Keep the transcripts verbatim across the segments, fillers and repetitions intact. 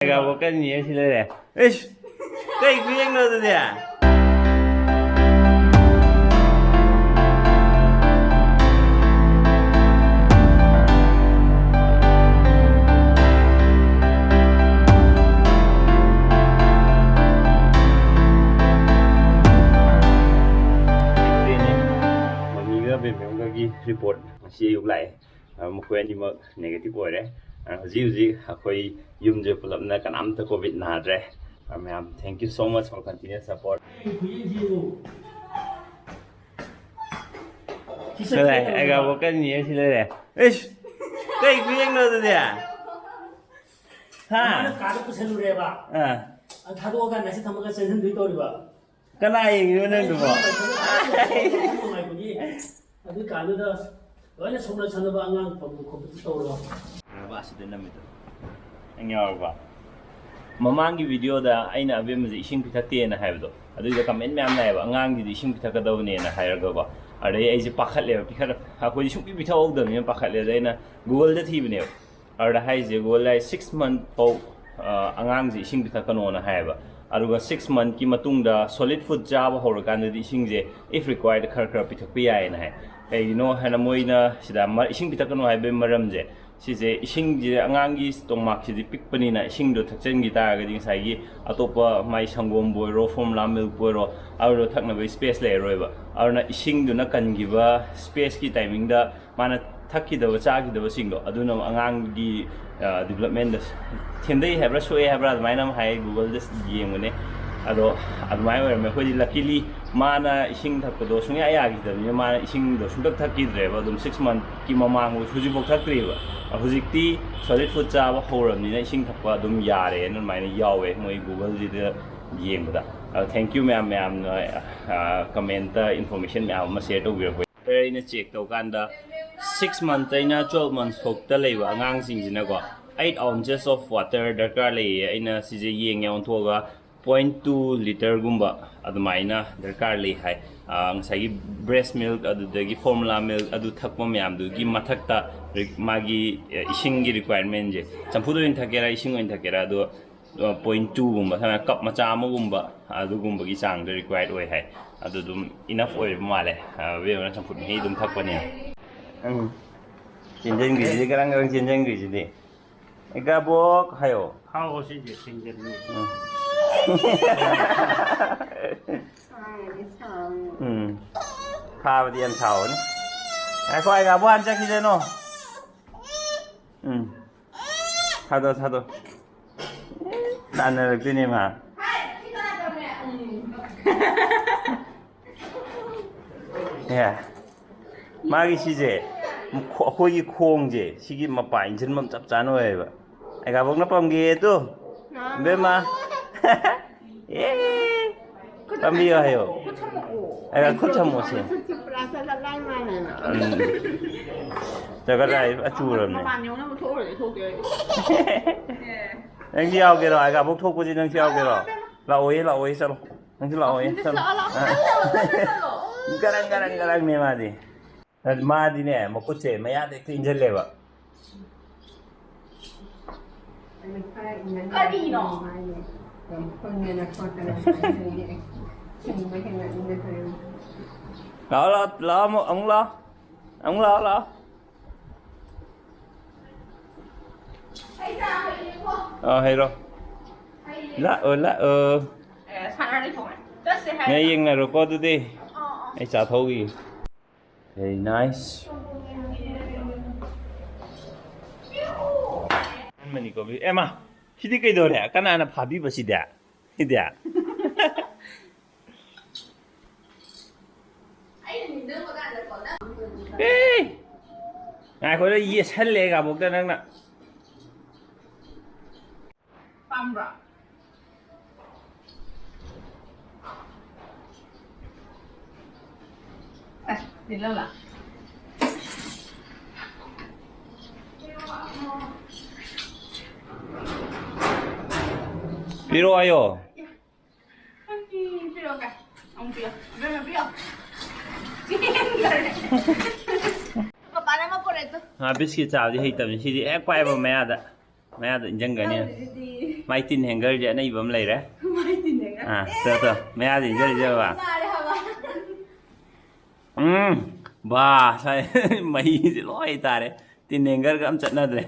ꯑꯦꯒꯥꯕꯣ ꯀꯟꯅꯤ ꯍꯥꯏꯁꯤ ꯂꯩꯔꯦ꯫ ꯏꯁ! ꯀꯩ ꯈꯨꯌꯦꯡꯅꯣ ꯑꯗꯨꯗꯤ? ꯃꯃꯤꯒ ꯕꯦꯝꯕꯦꯝꯒꯒꯤ ꯔꯤꯄꯣꯔꯠ ꯉꯁꯤ ꯑꯌꯨꯛ ꯂꯥꯛꯑꯦ꯫ ꯑ, ꯃꯈꯣꯏ ꯑꯅꯤꯃꯛ ꯅꯦꯒꯦꯇꯤꯚ ꯑꯣꯏꯔꯦ꯫ ꯑ, ꯍꯧꯖꯤꯛ ꯍꯧꯖꯤꯛ ꯑꯩꯈꯣꯏ ꯌꯨꯝꯁꯦ ꯄꯨꯂꯞꯅ ꯀꯅꯥꯝꯇ ꯀꯣꯚꯤꯗ ꯅꯥꯗ꯭ꯔꯦ꯫ ꯑ, ꯃꯌꯥꯝ, thank you so much for continuous support꯫ ꯀꯗꯥꯏ? ꯑꯩꯒ ꯋꯥꯀꯟ ꯌꯦꯡ ꯁꯤ ꯂꯩꯔꯦ꯫ ꯏꯁ! ꯀꯩ ꯈꯨꯌꯦꯡꯅꯣ ꯑꯗꯨꯗꯤ? ꯍꯥ? ꯃꯥꯅ ꯀꯥꯗ ꯄꯨꯁꯜꯂꯨꯔꯦꯕ꯫ ꯑꯥ꯫ ꯑ, ꯊꯥꯗꯣꯛꯑꯀꯥꯟꯗ ꯁꯤ ꯊꯝꯃꯒ ꯆꯦꯟꯁꯤꯟꯗꯣꯏ ꯇꯧꯔꯤꯕ꯫ ꯀꯅꯥ ꯌꯦꯡꯉꯤꯅꯣ ꯅꯪꯗꯨꯕꯣ? ꯅꯨꯡꯉꯥꯏꯕꯒꯤ꯫ ꯑꯗꯨ ꯀꯥꯟꯗꯨꯗ ꯂꯣꯏꯅ ꯁꯣꯛꯅ ꯁꯥꯟꯅꯕ ꯑꯉꯥꯡ ꯄꯝꯕ ꯈꯣꯠꯄꯗꯨ ꯇꯧꯔꯣ꯫ ꯌꯥꯔꯕ ꯑꯁꯤꯗ ꯅꯝꯃꯤꯗꯣ? ꯅꯪ ꯌꯥꯎꯔꯕ? ꯃꯃꯥꯡꯒꯤ ꯚꯤꯗꯤꯑꯣꯗ ꯑꯩꯅ ꯑꯕꯦꯝꯃꯁꯦ ꯏꯁꯤꯡ ꯄꯤꯊꯛꯇꯦꯅ ꯍꯥꯏꯕꯗꯣ, ꯑꯗꯨꯏꯗ ꯀꯃꯦꯟ ꯃꯌꯥꯝ ꯂꯥꯛꯑꯦꯕ, "ꯑꯉꯥꯡꯁꯤꯗꯤ ꯏꯁꯤꯡ ꯄꯤꯊꯛꯀꯗꯕꯅꯦꯅ" ꯍꯥꯏꯔꯒꯀꯣ꯫ ꯑꯗꯩ ꯑꯩꯁꯦ ꯄꯥꯈꯠꯂꯦꯕ, ꯄꯤꯈꯠ-, ꯑꯩꯈꯣꯏꯗꯤ ꯁꯨꯡꯄꯤ ꯄꯤꯊꯛꯍꯧꯗꯕꯅꯤꯅ ꯄꯥꯈꯠꯂꯦ꯫ ꯑꯗꯩ ꯑꯩꯅ ꯒꯨꯒꯜꯗ ꯊꯤꯕꯅꯦꯕ꯫ ꯑꯗꯨꯗ ꯍꯥꯏꯁꯦ, ꯒꯨꯒꯜ ꯍꯥꯏ six month ꯐꯥꯎ, ꯑ, ꯑꯉꯥꯡꯁꯦ ꯏꯁꯤꯡ ꯄꯤꯊꯛꯀꯅꯣꯅ ꯍꯥꯏꯌꯦꯕ꯫ ꯑꯗꯨꯒ six monthꯀꯤ ꯃꯇꯨꯡꯗ solid food ꯆꯥꯕ ꯍꯧꯔꯀꯥꯟꯗꯗꯤ ꯏꯁꯤꯡꯁꯦ if required ꯈꯔ ꯈꯔ ꯄꯤꯊꯛꯄ ꯌꯥꯏꯌꯦꯅ ꯍꯥꯏ꯫ ꯀꯩꯒꯤꯅꯣ ꯍꯥꯏꯅ ꯃꯣꯏꯅ ꯁꯤꯗ ꯃ-, ꯏꯁꯤꯡ ꯄꯤꯊꯛꯀꯅꯣ ꯍꯥꯏꯕꯒꯤ ꯃꯔꯝꯁꯦ, ꯁꯤꯁꯦ ꯏꯁꯤꯡꯁꯦ ꯑꯉꯥꯡꯒꯤ ꯁ꯭ꯇꯣꯃꯥꯛꯁꯤꯗꯤ ꯄꯤꯛꯄꯅꯤꯅ ꯏꯁꯤꯡꯗꯣ ꯊꯛꯆꯟꯈꯤ ꯇꯥꯔꯒꯗꯤ ꯉꯁꯥꯏꯒꯤ ꯑꯇꯣꯞꯄ ꯃꯥꯏ ꯁꯪꯒꯣꯝꯕꯨ ꯑꯣꯏꯔꯣ, formula milkꯄꯨ ꯑꯣꯏꯔꯣ, ꯑꯗꯨꯗꯣ ꯊꯛꯅꯕꯒꯤ space ꯂꯩꯔꯔꯣꯏꯕ꯫ ꯑꯗꯨꯅ ꯏꯁꯤꯡꯗꯨꯅ ꯀꯟꯈꯤꯕ spaceꯀꯤ timingꯗ ꯃꯥꯅ ꯊꯛꯈꯤꯗꯕ, ꯆꯥꯈꯤꯗꯕꯁꯤꯡꯗꯣ, ꯑꯗꯨꯅ ꯑꯉꯥꯡꯒꯤ, ꯑ, developmentꯗ ꯊꯦꯝꯗꯩ ꯍꯥꯏꯕ꯭ꯔꯥ, ꯁꯣꯛꯑꯦ ꯍꯥꯏꯕ꯭ꯔꯥ, ꯑꯗꯨꯃꯥꯏꯅ ꯑꯃ ꯍꯥꯏ, ꯒꯨꯒꯜꯗ ꯌꯦꯡꯕꯅꯦ꯫ ꯑꯗꯣ ꯑꯗꯨꯃꯥꯏꯅ ꯑꯣꯏꯔꯝꯃꯦ꯫ ꯑꯩꯈꯣꯏꯗꯤ luckily ꯃꯥꯅ ꯏꯁꯤꯡ ꯊꯛꯄꯗꯣ ꯁꯨꯡꯌꯥ ꯌꯥꯈꯤꯗꯕꯅꯤꯅ ꯃꯥꯅ ꯏꯁꯤꯡꯗꯣ ꯁꯨꯡꯊꯛ ꯊꯛꯈꯤꯗ꯭ꯔꯦꯕ꯫ ꯑꯗꯨꯝ six monthꯀꯤ ꯃꯃꯥꯡ ꯍꯧꯖꯤꯛꯐꯥꯎ ꯊꯛꯇ꯭ꯔꯤꯕ꯫ ꯍꯧꯖꯤꯛꯇꯤ solid food ꯆꯥꯕ ꯍꯧꯔꯕꯅꯤꯅ ꯏꯁꯤꯡ ꯊꯛꯄ ꯑꯗꯨꯝ ꯌꯥꯔꯦꯅ ꯑꯗꯨꯃꯥꯏꯅ ꯌꯥꯎꯋꯦ ꯃꯣꯏ ꯒꯨꯒꯜꯁꯤꯗ ꯌꯦꯡꯕꯗ꯫ ꯑꯗꯣ thank you ꯃꯌꯥꯝ, ꯃꯌꯥꯝꯅ, ꯑ, commentꯇ information ꯃꯌꯥꯝ ꯑꯃ share ꯇꯧꯕꯤꯔꯛꯄ꯫ ꯑꯩꯅ check ꯇꯧꯀꯥꯟꯗ six month ꯑꯩꯅ twelve months ꯐꯥꯎꯇ ꯂꯩꯕ ꯑꯉꯥꯡꯁꯤꯡꯁꯤꯅꯀꯣ, eight ounces of water ꯗꯔꯀꯥꯔ ꯂꯩꯌꯦ꯫ ꯑꯩꯅ ꯁꯤꯁꯦ ꯌꯦꯡꯉꯦ ꯑꯣꯟꯊꯣꯛꯑꯒ, point two literꯒꯨꯝꯕ ꯑꯗꯨꯃꯥꯏꯅ ꯗꯔꯀꯥꯔ ꯂꯩ ꯍꯥꯏ꯫ ꯑꯥ, ꯉꯁꯥꯏꯒꯤ breast milk, ꯑꯗꯨꯗꯒꯤ formula milk, ꯑꯗꯨ ꯊꯛꯄ ꯃꯌꯥꯝꯗꯨꯒꯤ ꯃꯊꯛꯇ ꯃꯥꯒꯤ ꯏꯁꯤꯡꯒꯤ ꯔꯤꯀ꯭ꯋꯥꯏꯔꯃꯦꯟꯁꯦ, ꯆꯝꯐꯨꯠ ꯑꯣꯏꯅ ꯊꯛꯀꯦꯔꯥ, ꯏꯁꯤꯡ ꯑꯣꯏꯅ ꯊꯛꯀꯦꯔꯥ, ꯑꯗꯣ ꯄꯣꯏꯟ ꯇꯨꯒꯨꯝꯕ, ꯁꯝꯅ ꯀꯞ ꯃꯆꯥ ꯑꯃꯒꯨꯝꯕ, ꯑꯗꯨꯒꯨꯝꯕꯒꯤ ꯆꯥꯡꯗ ꯔꯤꯀ꯭ꯋꯥꯏꯔꯗ ꯑꯣꯏ ꯍꯥꯏ꯫ ꯑꯗꯨ ꯑꯗꯨꯝ ꯏꯅꯐ ꯑꯣꯏꯕ ꯃꯥꯜꯂꯦ꯫ ꯑꯕꯦꯝꯃꯅ ꯆꯝꯐꯨꯠ ꯃꯍꯤ ꯑꯗꯨꯝ ꯊꯛꯄꯅꯤꯅ꯫ ꯎꯝ꯫ ꯆꯦꯟꯖꯟꯈ꯭ꯔꯤꯁꯤꯗꯤ, ꯒꯔꯪ ꯒꯔꯪ ꯆꯦꯟꯖꯟꯈ꯭ꯔꯤꯁꯤꯗꯤ꯫ ꯏꯀꯥꯕꯣꯛ ꯍꯥꯏꯌꯣ꯫ ꯍꯥꯎ, ꯁꯤꯁꯦ ꯁꯤꯡꯖꯟꯅꯤ꯫ ꯎꯝ꯫ ꯎꯝ꯫ ꯐꯥꯕꯗꯤ ꯌꯥꯝ ꯁꯥꯎꯕꯅꯤ꯫ ꯉꯥꯏꯈꯣ, ꯑꯩ ꯉꯥꯕꯨ ꯍꯥꯟꯅ ꯆꯠꯈꯤꯁꯅꯣ꯫ ꯎꯝ꯫ ꯊꯥꯗꯣ, ꯊꯥꯗꯣ꯫ ꯇꯥꯟꯅꯔꯛꯇꯣꯏꯅꯦ ꯃꯥ꯫ ꯑꯦ꯫ ꯃꯥꯒꯤ ꯁꯤꯁꯦ, ꯃꯈꯣ-, ꯑꯩꯈꯣꯏꯒꯤ ꯈꯣꯡꯁꯦ, ꯁꯤꯒꯤ ꯃꯄꯥ ꯏꯟꯁꯤꯟꯐꯝ ꯆꯞ ꯆꯥꯅ ꯑꯣꯏꯌꯦꯕ꯫ ꯑꯩꯒꯥꯕꯣꯛꯅ ꯄꯝꯒꯦ ꯑꯗꯨ꯫ ꯏꯕꯦꯝꯃ꯫ ꯑꯦ꯫ ꯄꯝꯕꯤꯌꯣ ꯍꯥꯏꯌꯣ꯫ ꯈꯨꯠ ꯁꯝꯃꯛꯑꯣ꯫ ꯑꯩꯒ ꯈꯨꯠ ꯁꯝꯃꯣꯁꯦ꯫ ꯈꯨꯠꯁꯦ ꯄꯨꯔꯥ ꯆꯠꯂ ꯂꯥꯏ ꯃꯥꯜꯂꯦꯅ꯫ ꯎꯝ꯫ ꯆꯒꯠ ꯆꯒꯠ ꯐꯖ ꯆꯨꯔꯕꯅꯦ꯫ ꯃꯄꯥꯟ ꯌꯧꯅꯕ ꯊꯣꯛꯎꯔꯗꯤ ꯊꯣꯛꯇꯦ ꯑꯩ꯫ ꯅꯪꯁꯨ ꯌꯥꯎꯒꯦꯔꯣ? ꯑꯩꯒꯥꯕꯣꯛ ꯊꯣꯛꯄꯁꯤ ꯅꯪꯁꯨ ꯌꯥꯎꯒꯦꯔꯣ? ꯂꯥꯛꯑꯣꯌꯦ, ꯂꯥꯛꯑꯣꯌꯦ, ꯆꯠꯂꯣ꯫ ꯅꯪꯁꯨ ꯂꯥꯛꯑꯣꯌꯦ, ꯆꯠꯂꯣ꯫ ꯂꯥꯛꯑꯣ, ꯂꯥꯛꯑꯣ, ꯑ꯫ ꯆꯠꯂꯣ, ꯆꯠꯂꯣ꯫ ꯒꯔꯪ, ꯒꯔꯪ, ꯒꯔꯪꯅꯦ ꯃꯥꯗꯤ꯫ ꯃꯥꯗꯤꯅꯦ, ꯃꯈꯨꯠꯁꯦ ꯃꯌꯥꯗ ꯍꯦꯛꯇ ꯏꯟꯁꯤꯜꯂꯦꯕ꯫ ꯀꯔꯤꯅꯣ? ꯂꯥꯛꯑꯣ, ꯂꯥꯛꯑꯣ, ꯂꯥꯛꯑꯣ, ꯑꯃꯨꯛ, ꯑꯃꯨꯛ ꯂꯥꯛꯑꯣ꯫ ꯑꯃꯨꯛ ꯂꯥꯛꯑꯣ, ꯂꯥꯛꯑꯣ꯫ ꯑꯩ ꯆꯥ ꯍꯩꯔꯦꯀꯣ꯫ ꯑ, ꯍꯩꯔꯣ꯫ ꯍꯩꯔꯦ꯫ ꯂꯥꯛꯑꯣ, ꯂꯥꯛꯑꯣ꯫ ꯑꯦ, ꯁꯥꯟꯅꯔꯗꯤ ꯊꯣꯡꯉꯦ꯫ ꯆꯠꯁꯦ ꯍꯥꯏꯔꯦ꯫ ꯅꯪ ꯌꯦꯡꯅꯔꯣꯀꯣ ꯑꯗꯨꯗꯤ꯫ ꯑꯥ, ꯑꯥ꯫ ꯑꯩ ꯆꯥ ꯊꯧꯈꯤꯒꯦ꯫ Very nice. ꯑꯍꯥꯟꯕꯅꯤꯀꯣ, ꯕꯤ-, ꯑꯦ ꯃꯥ, ꯁꯤꯗꯤ ꯀꯩꯗꯧꯔꯦ? ꯀꯅꯥꯅ ꯐꯥꯕꯤꯕ ꯁꯤꯗꯤ? ꯁꯤꯗꯤ? ꯑꯦ! ꯉꯥꯏꯈꯣ, ꯌꯦꯠꯁꯜꯂꯦ ꯒꯥꯕꯣꯛꯇ ꯅꯪꯅ꯫ ꯄꯥꯝꯕ꯭ꯔꯣ? ꯑꯦ, ꯇꯤꯜꯍꯧꯂ? ꯄꯤꯔꯛꯑꯣ ꯍꯥꯏꯌꯣ꯫ ꯑꯩ ꯄꯤꯔꯛꯑꯣ ꯀꯥꯏ꯫ ꯑꯃꯨꯛ ꯄꯤꯔꯛꯑꯣ꯫ ꯏꯕꯦꯝꯃ ꯄꯤꯔꯛꯑꯣ꯫ ꯆꯦꯟꯈ꯭ꯔꯦ꯫ ꯃꯄꯥꯟ ꯑꯃ ꯄꯨꯔꯛꯑꯦ꯫ ꯃꯥ ꯕꯤꯁꯀꯤꯠ ꯆꯥꯕꯗꯤ ꯍꯩꯇꯕꯅꯤ꯫ ꯁꯤꯗꯤ ꯍꯦꯛ ꯄꯥꯏꯕ ꯃꯌꯥꯗ, ꯃꯌꯥꯗ ꯏꯟꯖꯟꯒꯅꯤ꯫ ꯃꯥꯏ ꯇꯤꯟ ꯍꯦꯡꯒꯔꯁꯦ ꯑꯅꯩꯕ ꯑꯃ ꯂꯩꯔꯦ꯫ ꯃꯥꯏ ꯇꯤꯟ ꯍꯦꯡꯒꯔ꯫ ꯑꯥ, ꯇꯣ, ꯇꯣ, ꯃꯌꯥꯗ ꯏꯟꯖꯜꯂꯤꯁꯦ ꯕꯕꯥ꯫ ꯆꯥꯔꯦ ꯍꯥꯏꯕ꯫ ꯎꯝ, ꯕꯥ, ꯁꯥꯏ, ꯃꯍꯤꯁꯦ ꯂꯣꯏ ꯇꯥꯔꯦ꯫ ꯇꯤꯟ ꯍꯦꯡꯒꯔꯒ ꯑꯝ ꯆꯠꯅꯗ꯭ꯔꯦ꯫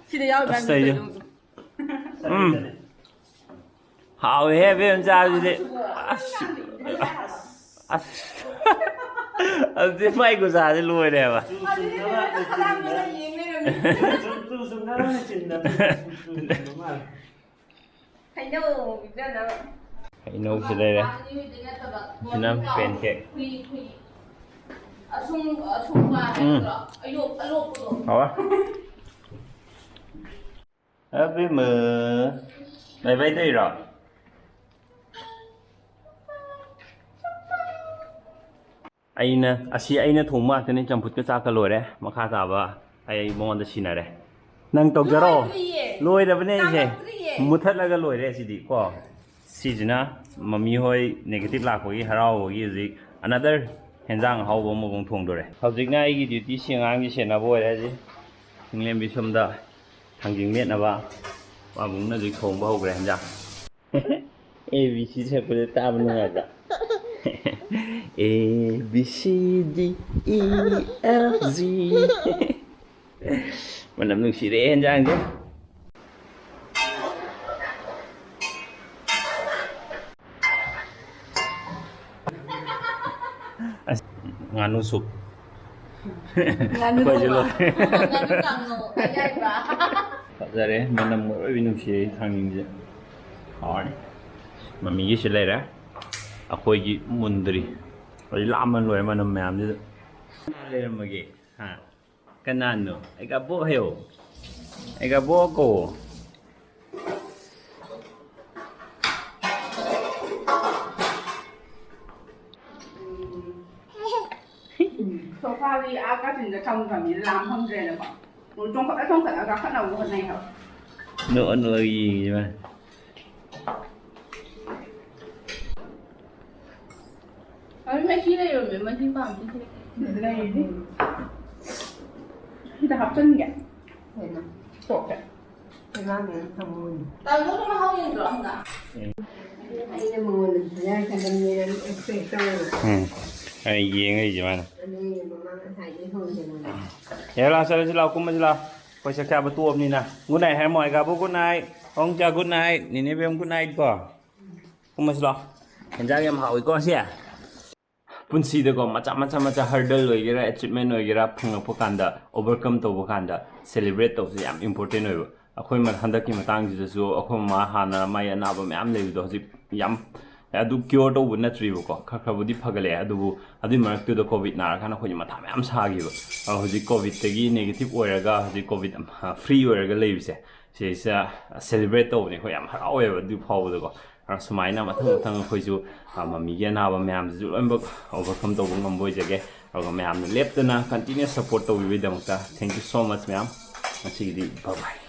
ꯁꯤꯗ ꯌꯥꯎꯔꯤꯕ ꯑꯁ, ꯃꯌꯥꯝꯁꯦ ꯑꯩꯁꯨ꯫ ꯀꯩꯅꯣ꯫ ꯎꯝ꯫ ꯍꯥꯎꯋꯦꯍꯦ, ꯏꯕꯦꯝ, ꯆꯥꯕꯁꯤꯗꯤ꯫ ꯑꯁ꯫ ꯑꯁ꯫ ꯑꯗꯨꯗꯤ ꯃꯥꯏ ꯈꯨꯆꯥꯁꯦ ꯂꯣꯏꯔꯦꯕ꯫ ꯍꯩꯅꯧ ꯄꯤꯖꯅꯕ꯫ ꯍꯩꯅꯧꯁꯨ ꯂꯩꯔꯦ꯫ ꯁꯤꯅ ꯄꯦꯟꯀꯦꯛ꯫ ꯈꯨꯏ, ꯈꯨꯏ꯫ ꯑꯁꯨꯡ-, ꯑꯁꯨꯡꯕ ꯎꯝ꯫ ꯍꯥꯏꯕ꯭ꯔꯣ? ꯑꯌꯣꯛ-, ꯑꯂꯣꯛꯄꯗꯣ꯫ ꯍꯥꯎꯋꯦ꯫ ꯑꯕꯦꯝꯃ, ꯕꯥꯏ ꯕꯥꯏ ꯇꯧꯔꯤꯔꯣ? ꯑꯩꯅ, ꯑꯁꯤ ꯑꯩꯅ ꯊꯣꯡꯕ ꯉꯥꯛꯇꯅꯤ, ꯆꯝꯐꯨꯠꯀ ꯆꯥꯛꯀ ꯂꯣꯏꯔꯦ꯫ ꯃꯈꯥ ꯇꯥꯕ ꯑꯩ ꯃꯉꯣꯟꯗ ꯁꯤꯟꯅꯔꯦ꯫ ꯅꯪ ꯇꯧꯖꯔꯣ꯫ ꯂꯣꯏꯗ꯭ꯔꯤꯌꯦ꯫ ꯂꯣꯏꯔꯕꯅꯦ ꯑꯩꯁꯦ꯫ ꯆꯥꯃꯛꯇ꯭ꯔꯤꯌꯦ꯫ ꯃꯨꯊꯠꯂꯒ ꯂꯣꯏꯔꯦ ꯁꯤꯗꯤ ꯀꯣ꯫ ꯁꯤꯁꯤꯅ ꯃꯃꯤ ꯍꯣꯏ negative ꯂꯥꯛꯄꯒꯤ ꯍꯔꯥꯎꯕꯒꯤ ꯍꯧꯖꯤꯛ another ꯍꯦꯟꯖꯥꯡ ꯑꯍꯥꯎꯕ ꯑꯃꯃꯨꯛ ꯊꯣꯡꯗꯣꯔꯦ꯫ ꯍꯧꯖꯤꯛꯅ ꯑꯩꯒꯤ duty ꯁꯤ ꯑꯉꯥꯡꯒꯤ ꯁꯦꯟꯅꯕ ꯑꯣꯏꯔꯦ ꯍꯧꯖꯤꯛ꯫ ꯅꯤꯡꯂꯦꯝꯕꯤ ꯁꯣꯝꯗ ꯊꯥꯡꯖꯤꯡ ꯃꯦꯠꯅꯕ ꯄꯥꯕꯨꯡꯅ ꯍꯧꯖꯤꯛ ꯊꯣꯡꯕ ꯍꯧꯈ꯭ꯔꯦ ꯍꯦꯟꯖꯥꯡ꯫ A B C ꯁꯛꯄꯗ ꯇꯥꯕ ꯅꯨꯡꯉꯥꯏꯕ꯭ꯔꯥ? A B C D E F G꯫ ꯃꯅꯝ ꯅꯨꯡꯁꯤꯔꯦ ꯍꯦꯟꯖꯥꯡꯁꯦ꯫ ꯑꯁ, ꯉꯥꯅꯨ soup꯫ ꯉꯥꯅꯨ ꯑꯩꯈꯣꯏꯁꯨ ꯊꯣꯡꯕ꯫ ꯂꯣꯏ꯫ ꯉꯥꯅꯨ ꯀꯥꯡꯉꯧ ꯑꯌꯥꯏꯕ꯫ ꯐꯖꯔꯦ, ꯃꯅꯝ ꯑꯔꯣꯏꯕꯤ ꯅꯨꯡꯁꯤꯔꯦ ꯊꯥꯡꯖꯤꯡꯁꯦ꯫ ꯍꯥꯎꯔꯅꯤ꯫ ꯃꯃꯤꯒꯤꯁꯨ ꯂꯩꯔꯦ꯫ ꯑꯩꯈꯣꯏꯒꯤ ꯃꯨꯟꯗ꯭ꯔꯤ꯫ ꯑꯩ ꯂꯥꯝꯕꯅ ꯂꯣꯏꯔꯦ ꯃꯅꯝ ꯃꯌꯥꯝꯁꯤꯗ꯫ ꯂꯩꯔꯝꯃꯒꯦ꯫ ꯍꯥ? ꯀꯅꯥꯅꯣ? ꯑꯩꯒ ꯕꯣꯛ ꯍꯥꯏꯌꯣ꯫ ꯑꯩꯒ ꯕꯣꯛ ꯀꯣ꯫ ꯁꯣꯐꯥꯒꯤ ꯑꯥ ꯀꯥꯆꯤꯟꯗ ꯊꯝꯈ꯭ꯔꯕꯅꯤꯅ ꯂꯥꯝ ꯐꯪꯗ꯭ꯔꯦꯅꯀꯣ꯫ ꯃꯣꯏ ꯆꯣꯡꯈꯠꯂ ꯆꯣꯡꯈꯠꯂ ꯀꯥꯈꯠꯅꯕ ꯍꯣꯠꯅꯩ ꯍꯥꯏꯕ꯫ ꯅꯣꯛꯑ ꯅꯣꯛꯑꯒ ꯌꯦꯡꯉꯤ ꯃꯥ꯫ ꯑꯗꯨ ꯃꯍꯤ ꯂꯩꯔꯝꯃꯦ, ꯃꯍꯤ ꯄꯥꯝꯃꯤ꯫ ꯂꯩꯔꯤ꯫ ꯁꯤꯗ ꯍꯥꯞꯆꯤꯟꯒꯦ꯫ ꯀꯩꯅꯣ? ꯁꯣꯛꯁꯦ꯫ ꯀꯩꯅꯣꯅꯦ ꯊꯝꯃꯣꯅꯦ꯫ ꯇꯥꯏꯕꯪꯗꯣ ꯃꯍꯥꯎ ꯌꯦꯡꯗ꯭ꯔꯣ ꯑꯝꯇ? ꯑꯩꯅ ꯃꯉꯣꯟꯗ ꯄꯤꯖꯔꯛꯀꯗꯕꯅꯦꯅ ꯑꯦꯛꯁꯄ꯭ꯔꯦꯁ ꯇꯧꯔꯒ꯫ ꯎꯝ꯫ ꯑꯩ ꯌꯦꯡꯉꯛꯏꯁꯦ ꯃꯥꯅ꯫ ꯑꯗꯨꯒꯤ ꯃꯃꯥ ꯉꯁꯥꯏꯗꯩ ꯍꯧꯗꯅ꯫ ꯌꯥꯔꯦ ꯂꯥꯛꯑꯣ, ꯆꯠꯂꯁꯤ ꯂꯥꯛꯑꯣ, ꯀꯨꯝꯃꯁꯤ ꯂꯥꯛꯑꯣ꯫ ꯑꯩꯈꯣꯏ ꯆꯥꯛ ꯆꯥꯕ ꯇꯣꯛꯑꯕꯅꯤꯅ꯫ Good night ꯍꯥꯏꯔꯝꯃꯣ, ꯑꯩꯒꯥꯕꯨ good night꯫ ꯑꯍꯣꯡꯆꯥ good night꯫ ꯅꯦꯅꯦ ꯕꯦꯝ good night ꯀꯣ꯫ ꯀꯨꯝꯃꯁꯤ ꯂꯥꯛꯑꯣ꯫ ꯍꯦꯟꯖꯥꯡ ꯌꯥꯝ ꯍꯥꯎꯏꯀꯣ ꯁꯤ꯫ ꯄꯨꯟꯁꯤꯗꯀꯣ ꯃꯆꯥ ꯃꯆꯥ ꯃꯆꯥ hurdle ꯑꯣꯏꯒꯦꯔꯥ, achievement ꯑꯣꯏꯒꯦꯔꯥ, ꯐꯪꯉꯛꯄ ꯀꯥꯟꯗ, overcome ꯇꯧꯕ ꯀꯥꯟꯗ celebrate ꯇꯧꯕꯁꯦ ꯌꯥꯝ important ꯑꯣꯏꯕ꯫ ꯑꯩꯈꯣꯏ ꯃ-, ꯍꯟꯗꯛꯀꯤ ꯃꯇꯥꯡꯁꯤꯗꯁꯨ ꯑꯩꯈꯣꯏ ꯃꯃꯥ ꯍꯥꯟꯅ ꯃꯥꯏ ꯑꯅꯥꯕ ꯃꯌꯥꯝ ꯂꯩꯕꯗꯣ ꯍꯧꯖꯤꯛ ꯌꯥꯝ, ꯑꯗꯨ cure ꯇꯧꯕ ꯅꯠꯇ꯭ꯔꯤꯕꯀꯣ, ꯈꯔ ꯈꯔꯕꯨꯗꯤ ꯐꯒꯠꯂꯛꯑꯦ, ꯑꯗꯨꯕꯨ ꯑꯗꯨꯏ ꯃꯔꯛꯇꯨꯗ COVID ꯅꯥꯔꯀꯥꯟꯗ ꯑꯩꯈꯣꯏꯁꯦ ꯃꯊꯥ ꯃꯌꯥꯝ ꯁꯥꯈꯤꯕ꯫ ꯑꯗꯣ ꯍꯧꯖꯤꯛ COVIDꯇꯒꯤ negative ꯑꯣꯏꯔꯒ ꯍꯧꯖꯤꯛ COVID, ꯑ, free ꯑꯣꯏꯔꯒ ꯂꯩꯕꯁꯦ, ꯁꯤꯁꯦ celebrate ꯇꯧꯕꯅꯦ ꯑꯩꯈꯣꯏ ꯌꯥꯝ ꯍꯔꯥꯎꯋꯦꯕ ꯑꯗꯨ ꯐꯥꯎꯕꯗꯀꯣ꯫ ꯑꯗꯣ ꯁꯨꯃꯥꯏꯅ ꯃꯊꯪ ꯃꯊꯪ ꯑꯩꯈꯣꯏꯁꯨ, ꯑ, ꯃꯃꯤꯒꯤ ꯑꯅꯥꯕ ꯃꯌꯥꯝꯁꯤꯁꯨ ꯂꯣꯏꯅꯃꯛ overcome ꯇꯧꯕ ꯉꯝꯕ ꯑꯣꯏꯖꯒꯦ꯫ ꯑꯗꯨꯒ ꯃꯌꯥꯝꯅ ꯂꯦꯞꯇꯅ continue support ꯇꯧꯕꯤꯕꯒꯤꯗꯃꯛꯇ thank you so much ꯃꯌꯥꯝ꯫ ꯉꯁꯤꯒꯤꯗꯤ bye bye꯫